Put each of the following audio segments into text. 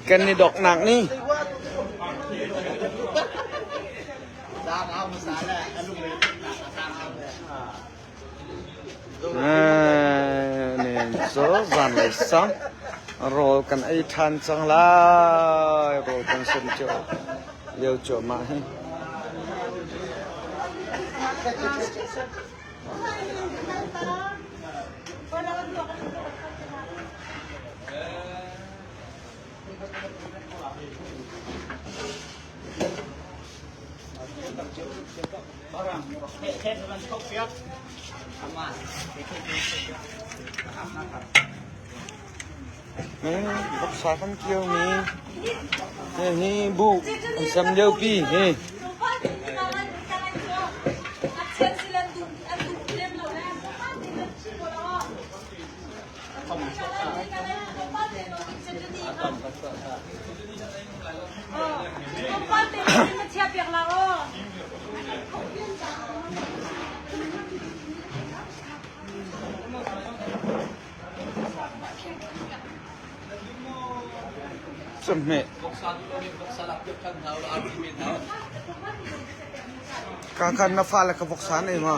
Kan i doknak ni. Nen cu zanlei sang rawl kan ei ṭhan cang lai. Rawl kan sem cio lio cuahmah hi. Voksa kan kio mi hi bu an sem lio pi hi. Cahmeh. Ka kan na fale ka voksa nei ma?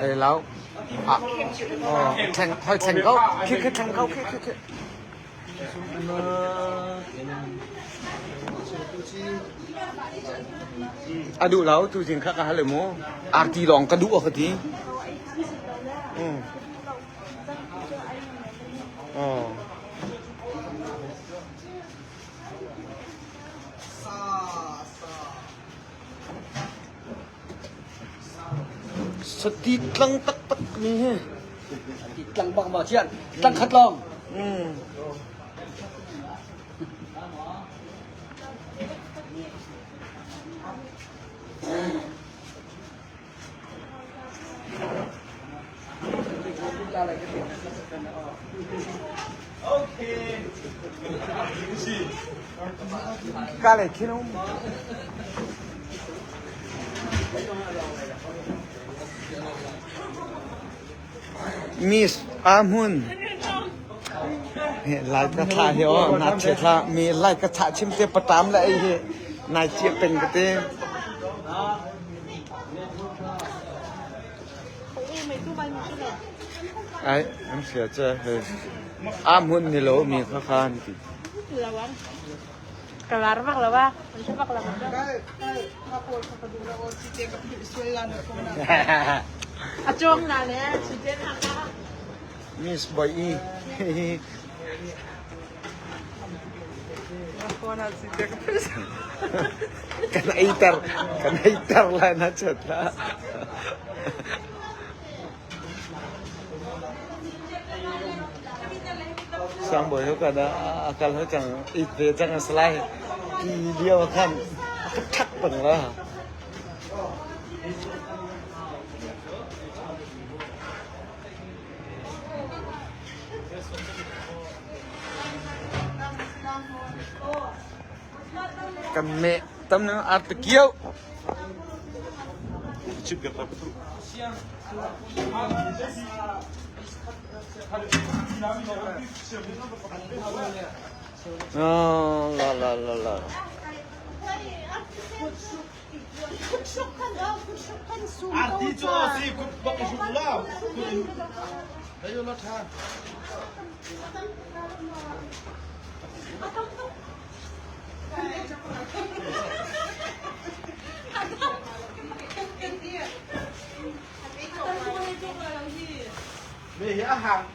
Ei lau. Ah. Oh, thleng hoi thleng ko. Khi khi thleng ko khi khi khi. A duh lo tu zing kha ka hal mu. Arti lawng ka duh ka ti. Oh. Sati tlang taktak mi hi. Ti tlang bak ma chian. Tlang khat lawng. Ka le khin um. Miss Ahmun lai ka thla hi aw na che thla mi lai ka thah chim te patam le ei hi nai chia pen ka te. Ai an sia che he Ahmun ni lo mi kha khan ti. Ka lar bak lo wa. An si bak lo. A cawng na le chite na ka. Miss Boy E. Kan eiter kan eiter lai na chet la. Sangbawi ho kan a kal ho cang it ve cang a si lai. Ti lio ah khan a ka ṭhak peng la. Kan meh tam na ar te kio. Oh, la la la la. Arti cu si kut bak i hruk la. Ayo la tha. Me hi a hang.